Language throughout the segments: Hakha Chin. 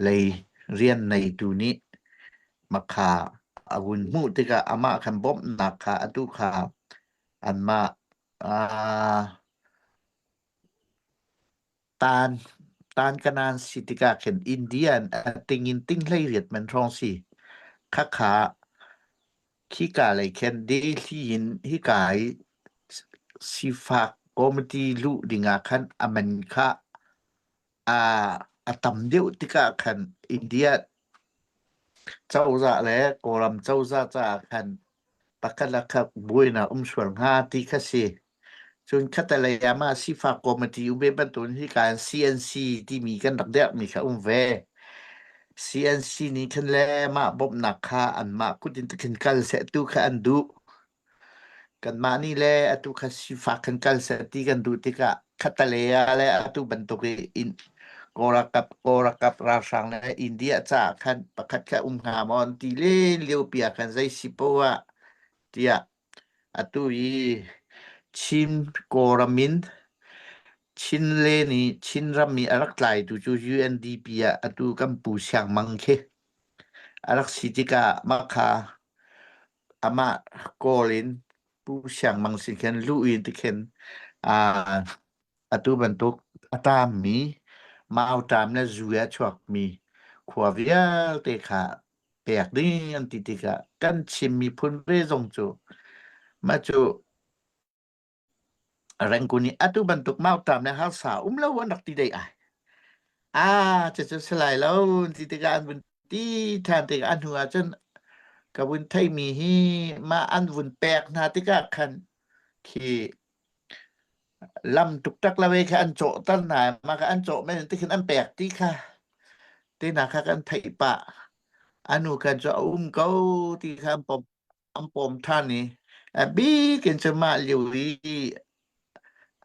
Lei rian neitu nih makha a vun hmuh tikah amah khan bawmhnak kha atu kha anmah Tan tan kanan si tikah khin India in a ting in ting 18 men hrawng si. Khakha khika lei khin Delhi in hika i sifak committee luh dingah khan a man kha a a tam deuh tikah khan India cozah le Kawlram cozah caah khan pakhat le khat buainak um sual hnga ti kha si. Cun khattelei ah mah sifak committee um ve bantukin hika in CNC timi kan rak derhmi kha um ve. CNC nih khin le mah bawmhnak kha anmah kut in khin kal seh tu kha an duh. Kanmah nih le atu kha sifak khan kal seh ti kan duh tikah khattelei ah le atu bantuk i in Kawlrakap Kawlrakap ralhrang le India caah khan pakhat kha um hnga maw an ti len lio pi ah khan zei si poah ah tiah Atu i Chin Kawlram in Chinlen i Chinram i a rak tlaitu cu UNDP ah atu kan Pu Siang Mang khi a rak si tikah mah kha amah kawl in Pu Siang Mang sin khin luh in tikhin aa atu bantuk a ṭammi mauṭam le zu a chuakmi khua vialte kha pek ding an ti tikah kan Chin miphun ve zong cu mah cu Rangoon i atu bantuk mauṭam le harsa um lo an rak ti dei ai. Ah, cucu si lai lo ti tikah an vun ti ṭhan tikah a hnu ah cun ka vun theimi hi mah an vun pek hna tikah khan khi lam tuktak la ve kha an cawh ter hna mah kha an cawh men tikhin an pek ti kha tina kha kan theih pah anu kan cu a um ko ti kha an pom an pom ṭhan i a bik in cu mah lio i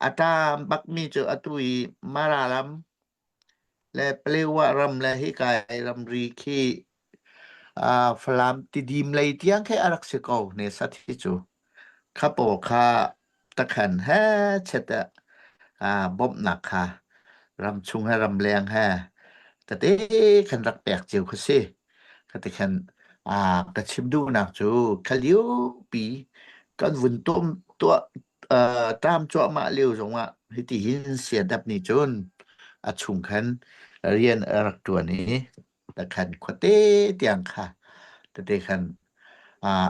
a ṭam bakmi cu atu i Mara ram le Palewa ram le hika ramri khi Falam Tidim lei tiang khi a rak si ko ne sat hi cu. Kha pawl kha takhan he chet ah bawmhnak kha ramchung he ramleng he tete khan rak pek cio kha si. Kati khan ka chim duhnak cu kha pi kan vun tum tuah ṭam cuahmah lio zongah hiti hin siadap nih cun a chung khan rian a rak ṭuan i takhan khuate tiang kha tete khan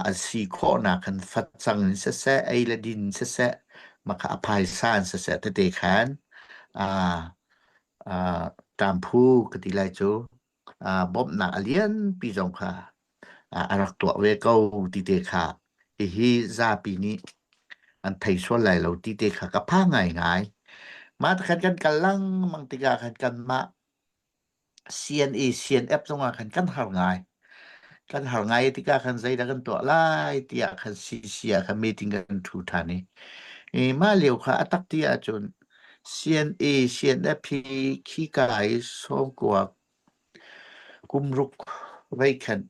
a si khawhnak khan facang in siseh ei le din siseh maka a phaisa in siseh tete khan ṭamphu ka ti lai cu bawmhnak a lianpi zong kha a rak tuah ve ko ti te kha hihi zapi nih an thei sual lai lo ti te kha ka phang ngaingai. Mah khan kan kal lengmang tikah khan kanmah CNA CNF zongah khan kan har ngai. Kan har ngai tikah khan zeidah kan tuah lai tiah khan CC ah khan meeting kan ṭhu ṭhan i i mah lio kha a tak ti ahcun CNA CNF hi khika i sawmkua kum ruk vei khan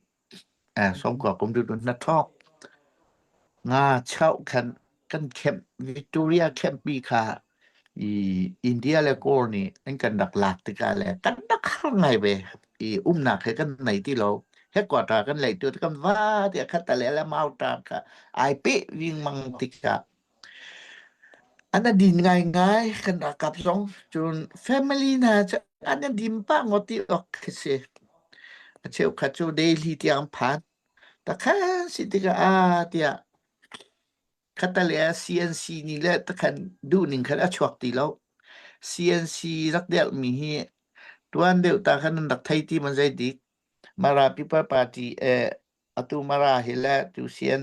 sawmkua kum ruk hnathawk nga chauh khan kan camp Victoria camp-pi kha i India le Kawl nih an kan rak lak tikah le kan rak har ngai ve i umnak he kan nei ti lo headquarter kan lei tu kan va tiah khat le le mauta kha ai pe ving mang tikah an adin ngaingai kan ralkap zong cun family hna cu an adim pah ngawt ti awk khi si a cheukhat cu Delhi tiang phan takhan si tikah a tiah khatale CNC nih le takhan duhning khan a chuak ti lo CNC rak delhmi hi tuan deuh ta khan an rak thei ti man zei dik Mara People Party eh atu Mara hi le tu CN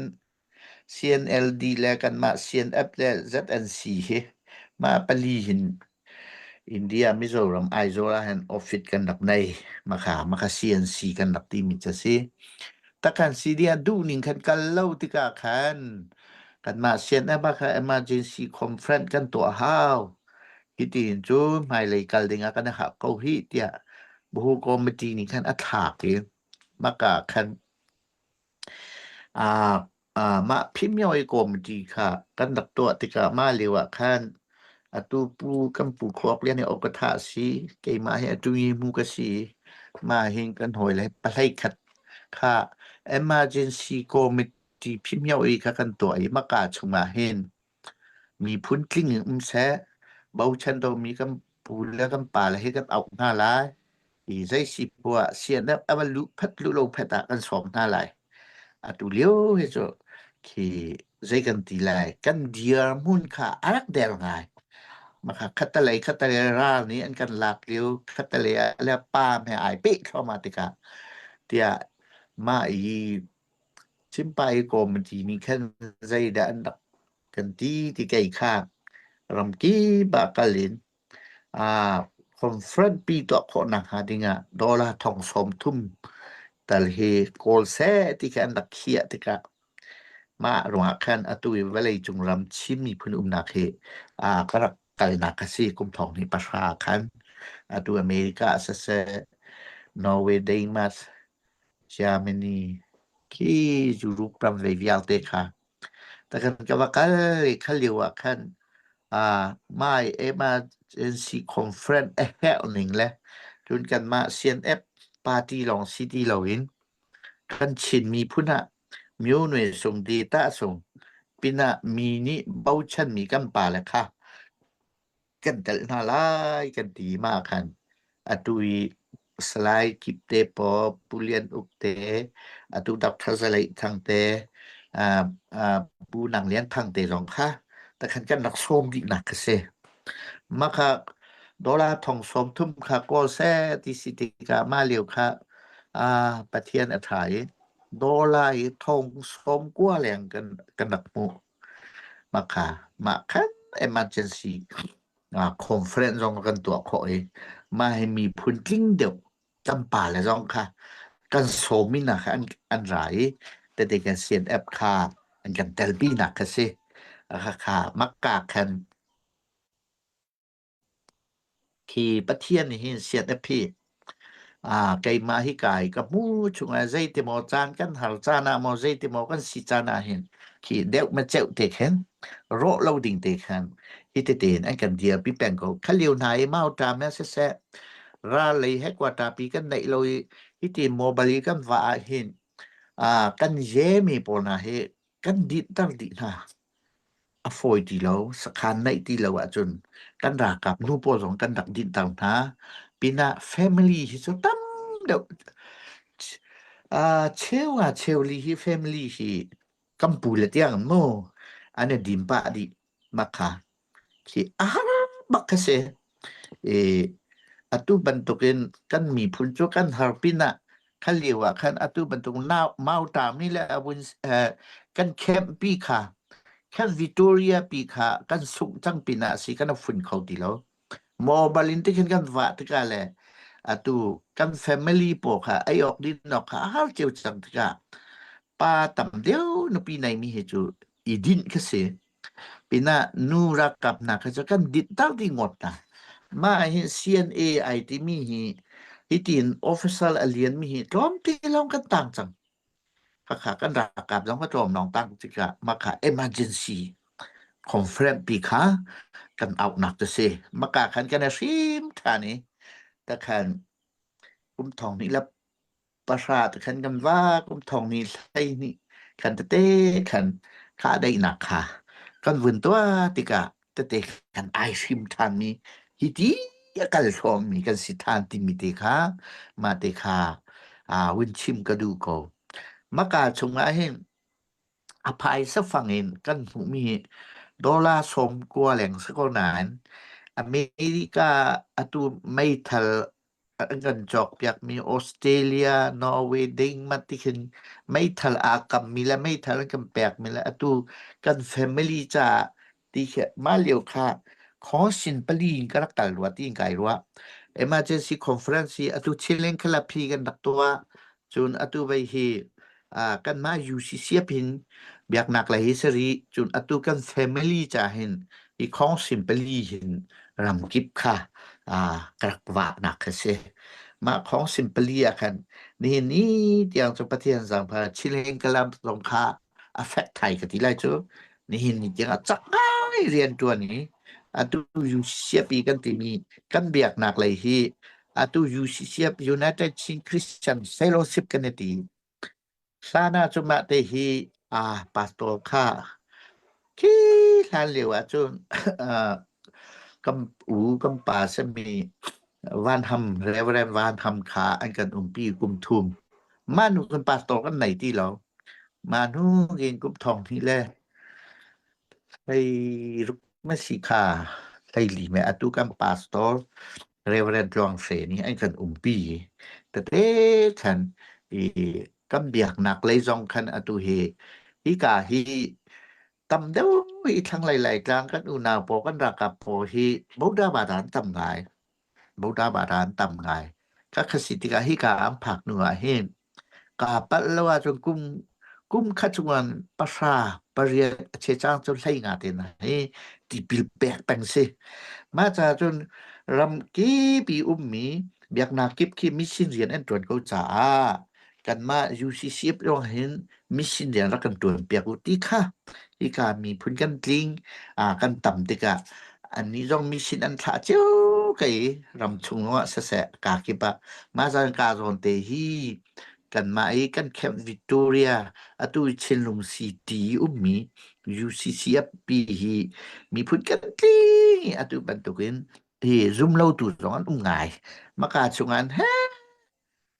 CNLD le kanmah CNF le ZNC hi mah pali hin India Mizoram Aizawl ah hin office kan rak nei makha makha CNC kan rak timi cu si takhan CD ah duhning khan kal lo tikah khan kanmah CNF ah khan emergency conference kan tuah hau hitin cu hmailei kal ding ah kan i hak ko hi tiah Buhu committee nih khan a thlak i maka khan Mah Phimyoi Committee kha kan rak tuah tikah mah lio ah khan atu pu kan pu Khuak Lian hi awkatha a si. Keimah hi atu hi mu ka si. Mah hin kan hawile pahlei khat kha emergency committee phimhio i kha kan tuah i maka chungah hin miphun tling in um seh, bochan domi kan pu le kan pa le hi kan auh hna lai. I zei si poah CNF a va luh phat luh lo phat ah kan sawm hna lai. Atu lio hi cu khi zei kan ti lai kan dirhmun kha a rak der ngai. Maka khattalei khattalei ral nih an kan lak lio khattalei ah le paam he ai peh thluahmah tikah tiah mah i Chimpai committee nih khan zeidah an rak kan ti ti kei kha ramkip ah kal in conference pi tuah khawh nakhnga dingah dollar thong 30 tal hi kawl seh ti kha an rak khiah tikah mah ruangah khan atu i vawleicung ram Chin miphun umnak hi ka rak kalnak a si kum thong hnih pahra khan atu America siseh Norway Denmark Germany khi Europe ram ve vialte kha Takhan ka va kal i kha lio ah khan my emergency conference a herh ning le cun kanmah CNF party lawng si ti loin kan Chin miphun ah myo nue sung data sung pinah mi nih bochanmi kan pale kha kan telh hna lai kan ti ma khan atu i Salai Kip te paw Pu Lian Uk te atu Dr. Zalei Thang te Pu Nang Lian Thang te zong kha takhan kan rak sawm dih nak ka si ma kha dollar thong sawm thum kha kawl se ti si tikah ma lio kha Pathian a tha i dollar i thong sawm kua leng kan kan rak hmuh Mah kha mah khan emergency conference zong kan tuah khawh i mah hi miphun tling deuh kan pale zong kha kan sawmi hna kha an ra i tete kan CNF kha an kan telpi nak kha si. Khakha makka khan Khi Pathian nih hin siat a phih. Keimah hi kai ka hmu chungah zeitimaw caan kan har caan ah maw zeitimaw kan si caan ah hin khi deuh ma ceuh te khin rawh lo ding te khan hi tete in an kan dirpi peng ko. Kha lio hna i mauṭa me siseh ral lei headquarter pi kan neih lo i hiti mobile i kan va ah hin kan yemi pawl hna hi kan dinhter dih hna. A fawi ti lo. Sakhan neih ti lo ahcun kan ralkap nu pawl zong kan rak dinhter hna. Pinah family hi cu tam deuh cheu nga cheu li hi family hi kan pu le tiang mu an i dim pah dih mak kha. Khi a har bak kha si. I atu bantukin kan miphun cu kan har pinah kha lio ah khan atu bantuk mautami le avun kan camp pi kha kan Victoria pi kha kan sungh cang pinah si kan fun kho ti lo. Mobile in tikhin kan vah tikah le atu kan family pawl kha ei awk din awk kha a har cio cang tikah pa tam deuh nupi nei mi hi cu i dinh kha si. Pinah nu ralkap hna kha cu kan dinhter dih ngawt hna. Mah hi CNA ai timi hi hitin official a lianmi hi tlawmte lawng kan tang cang. Khakha kan ralkap zong kha tlawm lawng tang tikah mah kha emergency conference pi kha kan auhnak cu si. Maka khan kan i hrim ṭhan i takhan kum thong hnih le pahra te khan kan vak um thong ni 12 khan tete khan kha daihnak kha kan vun tuah tikah tete kan ai hrim ṭhan mi hi ti a kal hrawm mi kan si ṭhan timi te kha mah te kha vun chim ka duh ko maka chungah hin A phaisa fang in kan hmuhmi dollar 90 leng si ko nain America atu meithal an kan cawkpiakmi Australia, Norway, Denmark ti khin meithal aa kammi le meithal an kan pekmi le atu kan family caah ti khi mah lio kha khawsin pali in ka rak kal rua tiin kai ruah. Emergency conference hi atu Chilean Club hi kan rak tuah. Cun atu vei hi kanmah UCCF hin biaknak lei hi sari cun atu kan family ca hin hi khawngsin pali hin ramkip kha ka rak vahnak kha si. Mah khawngsin pali ah khan nihin ni tiang cu Pathian zaangfah Chilean Club zong kha a fek thai ka ti lai cu nihin ni tiang a cak ngai rian ṭuan i atu UCCF kan timi kan biaknak lei hi Atu UCCF United Chin Christian Fellowship kan i ti. Hlan ah cun mah te hi aa pastor kha khi hlan lio ah cun kan u kan pa simi Van Ham Reverend Van Ham kha an kan umpi kum thum. Mah nu kan pastor kan nei ti lo. Mah hnu in kum thong hnih le hlei ruk ma si kha hleili me atu kan pastor Reverend Tluang Hre nih an kan umpi. Tete khan i kan biaknak lei zong khan atu hi hika hi tam deuh i thlanglei Laitlang kan unau pawl kan ralkap pawl hi Buddha bata an tam ngai. Buddha bata an tam ngai. Ka khasi tikah hika an phak hnu ah hin Kaa palh lo ahcun kum kum khat chungah pahra pariat a checang cu hlei nga te hna hi tipil pek peng si. Mah caah cun ram kip i ummi biaknak kip khi mission rian an ṭuan ko caah kanmah UCCF lawng hin mission rian rak kan ṭuan piak u ti kha hika miphun kan tling kan tam tikah annih zong mission an thlah cio ka i ram chung zongah siseh kaa kip ah mah zan kaa zawn te hi kanmah i kan camp Victoria atu i Chinlung City ummi UCCF pi hi miphun kan tling i atu bantukin hi zumlotu zong an um ngai maka chungah an he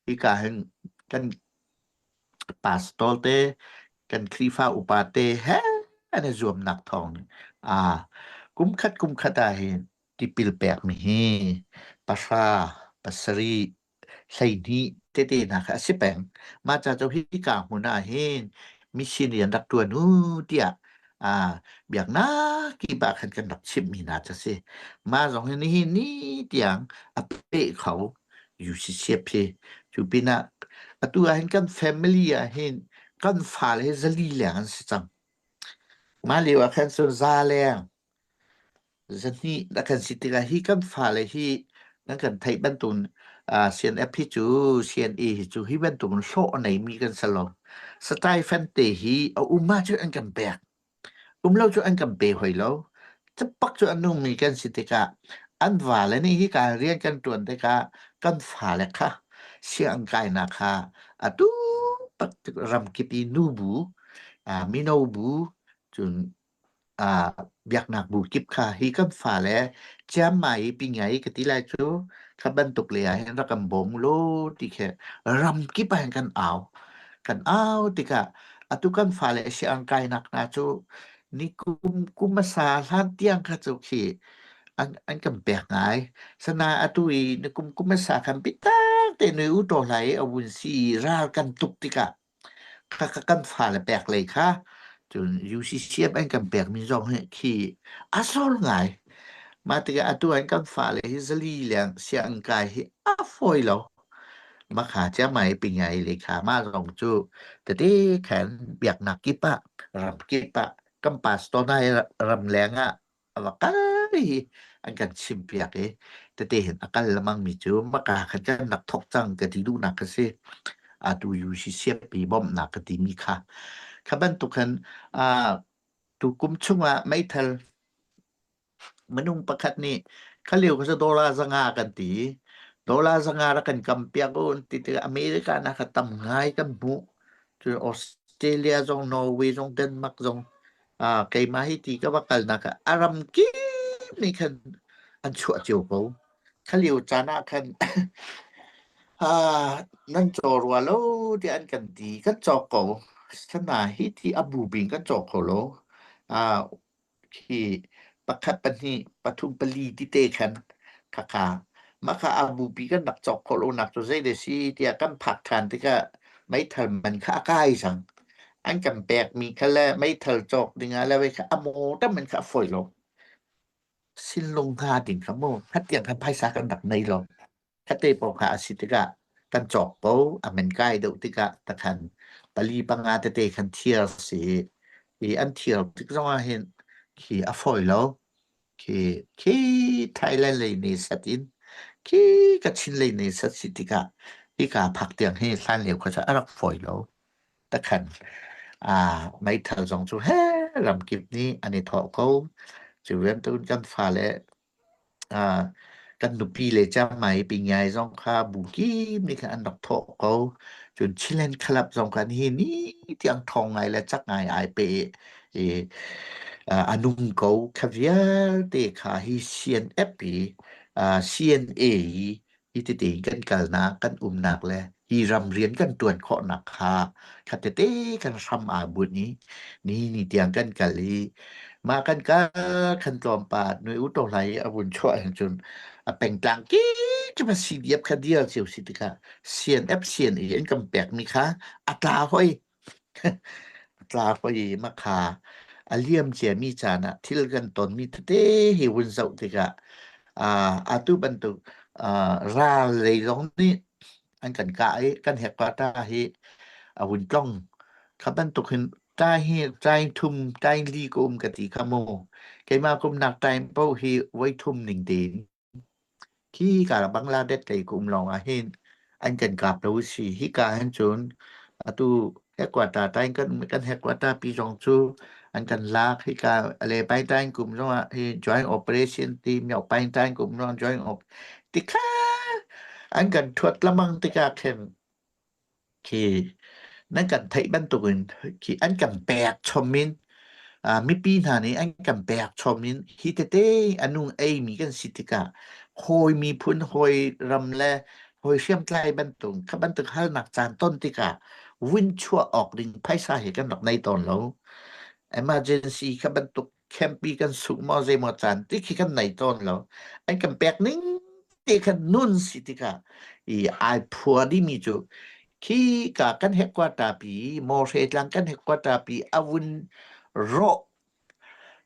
hika hin kan pastor te kan Khrihfa upa te he an i zuamnak thawng a kum khat kum khat ah hin tipil pekmi hi pahra pasarih 12 tete hna kha a si peng. Mah ca cu hika hmun ah hin mission rian rak ṭuan u tiah biaknak kip ah khan kan rak chimhmi hna cu a si. Mah zong hi nihin ni tiang a peh kho UCCF hi. Cu pinah atu ah hin kan family ah hin kan fale hi zali leng an si cang. Mah lio ah khan cun za leng Zahnih na kan si tikah hi kan fale hi nan kan theih bantuk CNF hi cu CNA hi cu hi bantuk hlawh a neimi kan si lo. Stipend te hi a um ahcun an kan pek. Um lo cu an kan pe hoi lo. Capak cu a nungmi kan si tikah an vale nih hi ka rian kan ṭuan tikah kan fale kha sianginn kainak kha atu ramkip i nubu, mino bu, cun biaknak bu kip kha hi kan fale ciammai i pingai ka ti lai cu kha bantuk le ah hin rak kan bawm law ti khi ram kip ah hin kan au kan au tikah atu kan fale siang kainak hna cu ni kum kum hmasa hlan tiang kha cu khi an an kan pek ngai sana atu i ni kum kum hmasa khan bitak te nui u to hlai a vun si ral kan tuk tikah Khakha kan fale pek lei kha cun UCCF an kan pekmi zong hi khi a sor ngai. Mah tikah atu an kan fale hi zali leng sianginn kai hi a fawi lo. Makha ciamai pingai le kha mah zong cu tete khan biaknak kip ah ram kip ah kan pastor hna hi ram leng ah a va kal i an kan chimpiak i tete hin a kal lengmang mi cu maka khan kan rak thok cang ka ti duhnak ka si. Atu UCCF bawmhnak ka timi kha kha bantuk khan tu kum chungah meithal minung pakhat nih kha lio kha cu dollar zanga kan ti dollar zanga rak kan kam piak u ti tikah America na kha tam ngai kan hmuh cun Australia zong Norway zong Denmark zong keimah hi ti ka va kalnak ah a ram kip nih khan an chuah cio ko. Kha lio caan ah khan nan caw rua lo tiah an kan ti. Kan cawk ko. Sana hi ti a bu bing kan cawk kho lo. Khi pakhat pahnih pathum pali tite khan khakha mah kha a bupi kan rak cawk khawh lonak cu zei le si tiah kan phak ṭhan tikah meithal man kha a kai cang. An kan pekmi kha le meithal cawk dingah le kha a maw tam in kha a fawi lo. Sinlung hnga ding kha mu hatiang khan phaisa kan rak nei lo. Khate paoh kha a si tikah kan cawk ko a men kai deuh tikah takhan pali panga tete khan thiar si i an thiar tik zongah hin khi a fawi lo. Khi khi Thailand lei nih sat in khi Kachin lei nih sat si tikah hika phak tiang hi hlan lio kha cu a rak fawi lo. Takhan meithal zong cu he ramkip nih an i thawh ko. Cu bantukin kan fale. Kan nupi le cangmai pingai zong kha bu kip nih khan an rak thawh ko. Cun Chiland Club zong khan hi ni tiang thawng ngai le cak ngai ai pe i a nung ko. Kha vialte kha hi CNF i CNA i hi tete kan kalnak kan umnak le hi ram rian kan ṭuan khawhnak kha kha tete kan hram aa bunh i ni ni tiang kan kal i mah kan kal khan tlawmpal nui u to hlai a vun chuah hin cun a pengtlang ki cu ma CDF kha dir cio si tikah CNF CNA an kan pekmi kha a tla hoi. Tla hoi ma kha a liam ciami caan ah thil kan tonmi tete hi hun zoh tikah atu bantuk ral lei zong nih an kan kah i kan headquarter hi a hun tlong. Kha bantuk hin tai hi tai thum tai li ka um ka ti kha mu. Keimah kumnak time paoh hi voi thum ning tein Khi ka Bangladesh lei ka um lawng ah hin an kan kap lo si. Hika hin cun atu headquarter tain kan kan headquarter pi zong cu an kan lak. Hika le pai tain kum zong ah hi joint operation ti myo pai tain kum zong joint op tikha an kan thuat lamang tikah khin Khi nan kan theih bantukin khi an kan pek chom in mipi hna nih an kan pek chom in hi tete a nung eimi kan si tikah hawi miphun hawi ram le hawi hriamtlai bantuk kha bantuk halnak caan ton tikah vun chuah awk ding phaisa hi kan rak nei tawn lo. Emergency kha bantuk campi kan sungh maw zeimaw caan ti khi kan nei tawn lo. An kan pek ning te khan nun si tikah i ai phua dimi cu khi ka kan headquarter pi Mawhre tlang kan headquarter pi avun rawh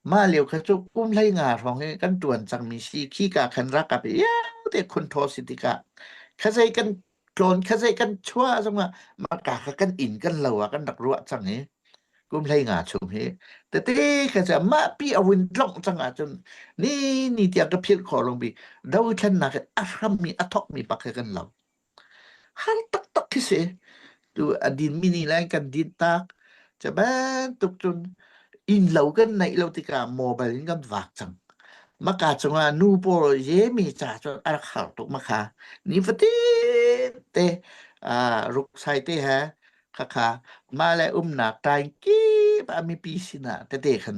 mah lio kha cu kum hlei nga hrawng hi kan tuan cangmi si khi ka khan rakap iau te khun thaw si tikah khazei kan tlawn khazei kan chuah zongah maka kha kan inn kan lo ah kan rak ruah cang i kum hlei nga chung hi tete kha cu mah pi a vun tlongh cang ahcun ni ni tiang ka philh khawh long bi dothlennak in a hrammi a thokmi pak he kan lo har taktak khi si tu a din mi ni lai kan din tak ca bantuk cun inn lo kan neih lo tikah mobile in kan vak cang maka cungah nu pawl ye mi ca cu a rak har tuk makha ni fatin te ruksai te he Khakha mah le umnak ṭaing kip ah mipi sinah tete khan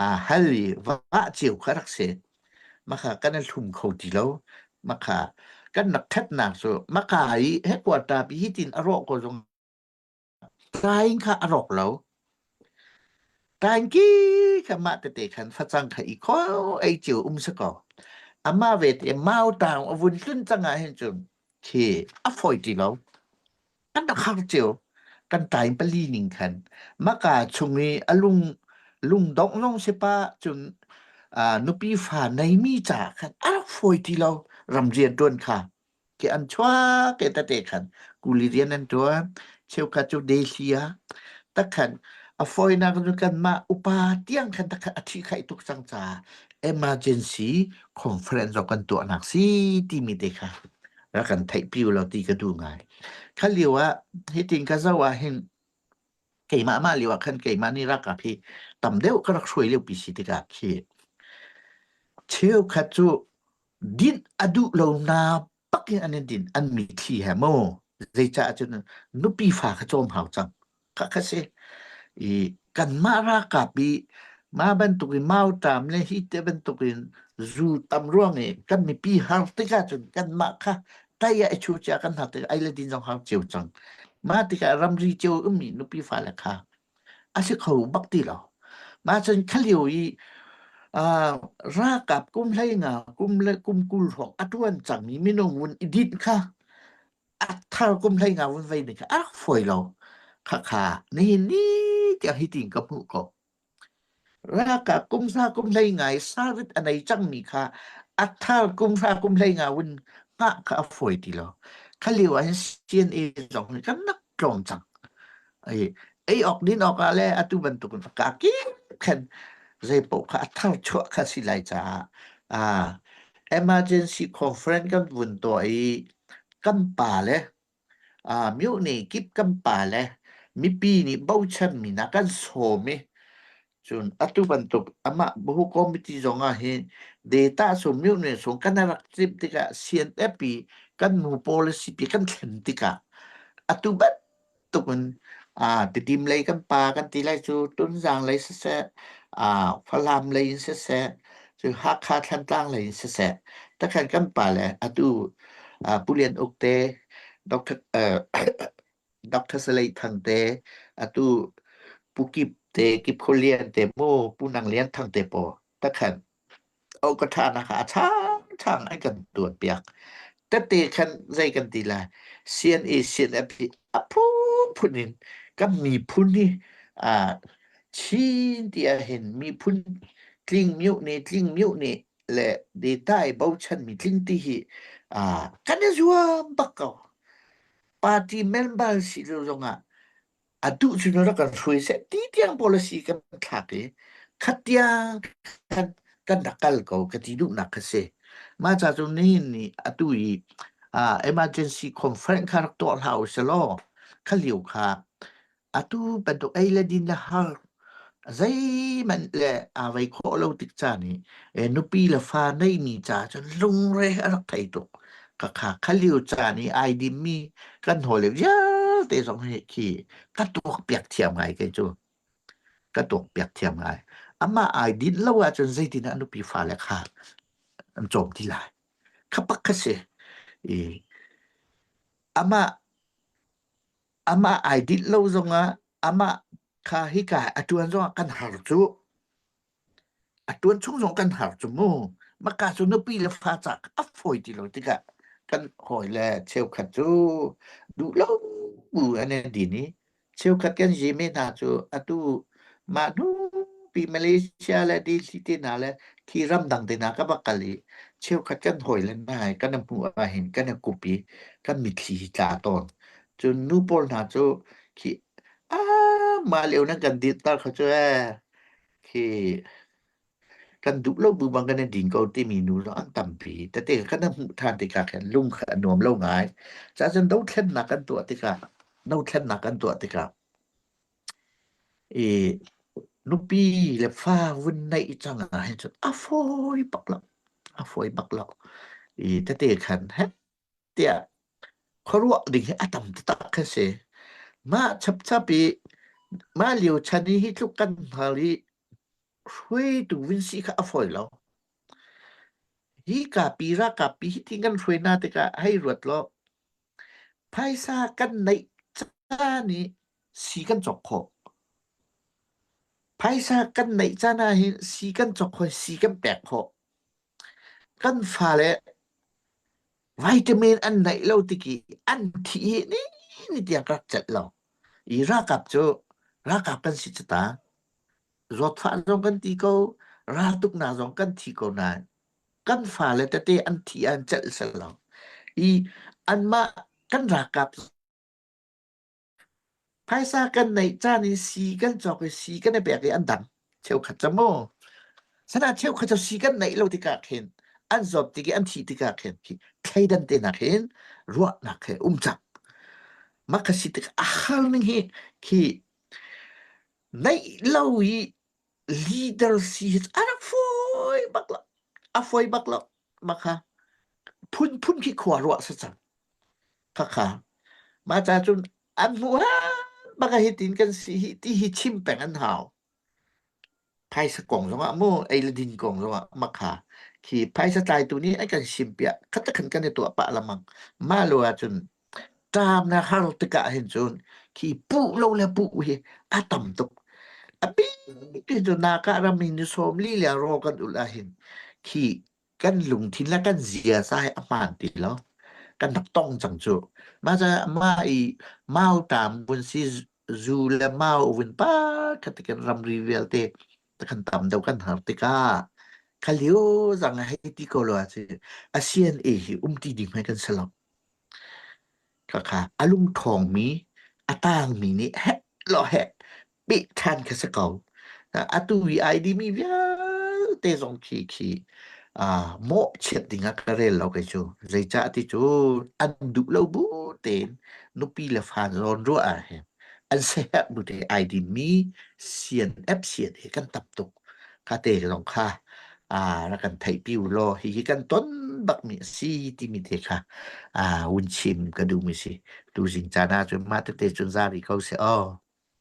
aa hal i vah cio kha rak si. Makha kan i hlum kho ti lo. Makha kan rak ṭhatnak cu maka i headquarter pi hi tin a rawh ko zong ṭaing kha a rawk lo. Ṭaing ki kha mah tete khan facang kha i kho ei cio um si ko. Amah ve te mau taung a vun tlun cang ah hin cun khi a fawi ti lo. Kan rak har cio. Kan time pali ning khan maka chung i a lung lungdongh zong si pa cun nupi fa neimi ca khan a rak fawi ti lo ram rian ṭuan kha ke an chuak ke tete khan kuli rian an ṭuan cheukhat cu Delhi ah takhan a fawinak cu kanmah upa tiang khan takhan a ṭhihkhaih tuk cang caah emergency conference zong kan tuahnak si timi te kha rak kan theihpi u law ti ka duh ngai. Kha lio ah hitin ka zoh ah hin keimah mah lio ah khan keimah nih ralkap hi tam deuh ka rak hruai lio pi si tikah khi cheukhat cu dinh a duh lo na pak in an in din an mitthli he mu zeicah cun nupi fa kha cawm hau cang kha kha si i kanmah ralkap i mah bantuk in mauṭam le hi te bantuk in zu tam ruang i kan mipi har tikah cun kanmah kha tai ah i chu cia kan har tikah ei le din zong har cio cang mah tikah ramri cio ummi nupi fale kha a si kho bak ti lo mah cun khalio i ralkap kum hlei nga kum le kum 20 hrawng a ṭuan cangmi minung vun i dinh kha a thar kum hlei nga vun vei ning kha a rak fawi lo. Khakha nihin ni tiang hi tiin ka hmuh ko. Ralkap kum hra kum hlei ngai sarit a nei cangmi kha a thar kum hra kum hlei nga vun hngah kha a fawi ti lo. Kha lio ah hin CNA zong hi kan rak tlawm cang. Ei ei awk din awk ah le atu bantuk in ka kip khan zei paoh kha a thar chuah kha si lai caah ah emergency conference kan vun tuah i kan pale myohne kip kan pale mipi nih bochanmi hna kan sawm i. Cun atu bantuk amah Buhu Committee zong ah hin data sum myo sung kan rak timh tikah CNF i kan nu policy pi kan thlen tikah atu bantuk in Tidim lei kan pa kan ti lai cu Tunzang lei siseh Falam lei in siseh cu Hakha Thlantlang lei in siseh takhan kan pa le atu Pu Lian Uk te Dr. Dr. Salei Thang te atu Pu Kip te Kip Kho Lian te mu Pu Nang Lian Thang te paw takhan o ka tha na kha a chang chang an kan tuan piak tete khan zei kan ti lai CNA CNF hi a phun in kan miphun hi a Chin ti ah hin miphun tling miu ni tling miu ni le data i bochan mi tling ti hi kan i zuam bak ko party member si lo zongah a duh cu rak kan hruai seh ti tiang policy kan thlak i khat tiang kan kan rak kal ko ka ti duhnak kha si. Mah ca cu nihin ni atu i emergency conference kha rak tuah hlah usih law kha lio kha Atu bantuk ei le din le har zeihmanh le aa vei khawh lo tik caan i nupi le fa neimi ca cun lungre a rak thei tuk. Khakha kha lio caan i ai dimmi kan hawile vialte zong hi khi ka tuakpiak thiam ngai kei cu. Ka tuakpiak thiam ngai. Amah ai dinh lo ahcun zeitin ah nupi fale kha an cawm ti lai. Kha pak kha si. I amah Amah ai dinh lo zongah amah kha hika a ṭuan zongah kan har cu. A ṭuan chung zong kan har cu mu. Maka cu nupi le fa cak a fawi ti lo tikah kan hawile cheukhat cu duh lo bu an i din i cheukhat kan zime hna cu atu mah hnu pi Malaysia le DC te hna le khi ramdang te hna ka va kal i cheukhat kan hawile hna he kan i hmuh ahhin kan i kup i kan mitthli hi tla tawn. Cun nu pawl hna cu khi ah mah lio nan kan dirter kha cu ee khi kan duh lo bu bang kan i din ko timi nu zong an tampi. Tete kan hmuh ṭhan tikah khin lung kha a nuam lo ngai. Cun dothlennak kan tuah tikah dothlennak kan tuah tikah i nupi le fa vun neih cang ah hin cun a fawi bak lo. A fawi bak lo. I tete khan heh tiah khuaruah ding hi a tam taktak khi si. Mah chapchap i mah lio chan i hi tluk kan hngal i hruaitu vun si kha a fawi lo. Hi kapi ralkap pi hi ti kan hruai hna tikah hei ruat law phaisa kan neih caan i si kan cawk khawh. Phaisa kan neih caan ah hin si kan cawk khawh, si kan pek khawh. Kan fale Vitamin an neih lo tik i an thih hi ni ni tiang ka rak celh lo. I ralkap cu ralkap kan si cu ta. Zawtfah zong kan ti ko, raltuknak zong kan thi ko nain kan fale tete an thi an celh sel lo. I anmah kan ralkap Phaisa kan neih caan i sii kan cawk i sii kan i pek i an dam. Cheukhat cu mu. Sana cheukhat cu sii kan neih lo tikah khin an zawt tik i an thih tikah khin khi thleidan te nak hin ruahnak he um cang. Mah kha si tik a har ning hi khi neih lo i leader si hi a rak fawi bak lo. A fawi bak lo. Mah kha phunphun khi khua ruah si cang. Khakha. Mah ca cun an hmuh bak ah hitin kan si hi ti hi chim peng an hau. Phaisa kong zongah mu ei le din kong zongah makha khi phaisa tlaitu nih an kan sim piah khat khan kan i tuah pah lamang mah lo ahcun ṭam na har tikah hin cun khi puh lo le puh hi a tam tuk. A bik cu naka ram in ni sawm li le raw kan ulh ahhin khi kan lungthin le kan ziaza hi a hmaan ti lo. Kan rak tong cang cu. Mah caah mah i mauṭam vun si zu le mau vun pa khat kan ramri vialte kan tam deuh kan har tikah kha lio zang hei ti ko lo ahcun ASEAN e hi um ti ding hmai kan si lo. Khakha a lungṭhawngmi a tangmi nih heh law heh peh ṭhan kha si ko. Atu i ai dimi vialte zong khi khi mawhchiat ding ah ka rel lo kei cu. Zeicah ti cu an duh lo bu tein nupi le fa zawn ruah ah hin. An siaherh bu te ai dinmi CNF CNA kan tam tuk. Kha te zong kha rak kan theihpi u law hihi kan ton bakmi a si timi te kha hun chim ka duhmi si. Tuzing caan ah cun mah tete cun za rih ko seh aw.